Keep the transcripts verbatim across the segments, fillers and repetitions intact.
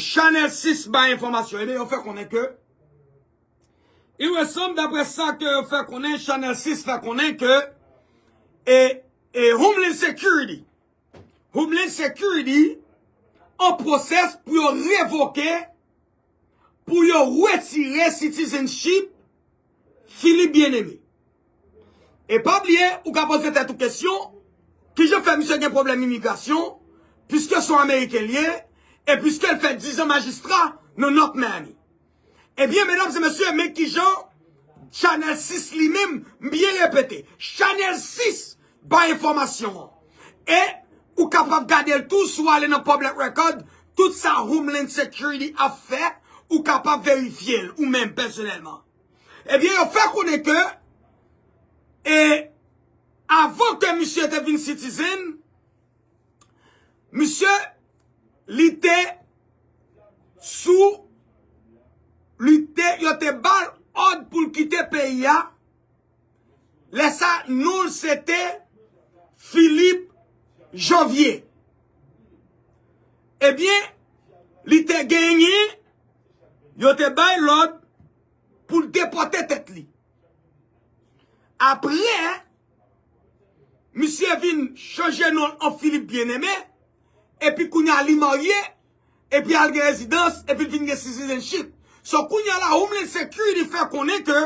Chanèl sis bay enfòmasyon. Ebyen, yo fè konnen ke, il me semble, daprè sa ke yo fè konnen, Chanèl sis fè konnen ke e, e Homeland Security, Homeland Security an pwosès pou yo revoke, pou yo retire citizenship Philippe Bien-Aimé. E pa bliye, ou ka poze tèt ou kesyon, kijan fè misye gen pwoblèm imigrasyon, piske se yon Ameriken l ye, e piske l fè dizan majistra nan North Miami. Ebyen, medam e mesye, men kijan Chanèl sis li menm, m byen repete, Chanèl sis bay enfòmasyon an. E ou kapab gade l tou si w ale nan Public Record, tout sa Homeland Security ap fè, ou kapab verifye l ou menm pèsonèlman. Ebyen, yo fè konnen ke, e, avan ke misye te vin citizen, misye, li te sou, li te, yo te ba l òd pou l kite peyi a. Lè sa, non l se te Philippe Janvier. Ebyen, li te genyen, yo te bay lòd pou l depòte tèt li. Apre, misye vin chanje non l an Philippe Bien-Aimé, epi kounye a li marye, epi al gen rezidans, epi l vin gen citizenship. So, kounye a la, Homeland Security fè konnen ke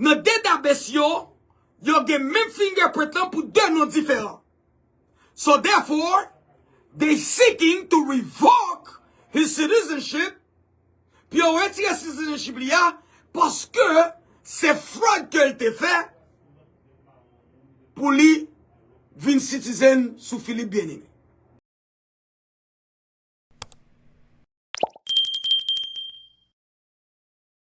nan database yo, yo gen menm fingerprint lan pou de non diferan. So therefore, they seeking to revoke his citizenship, pou yo retire citizenship li a, paske se fraud ke l te fè pou li vin citizen sou Philippe Bien-Aimé.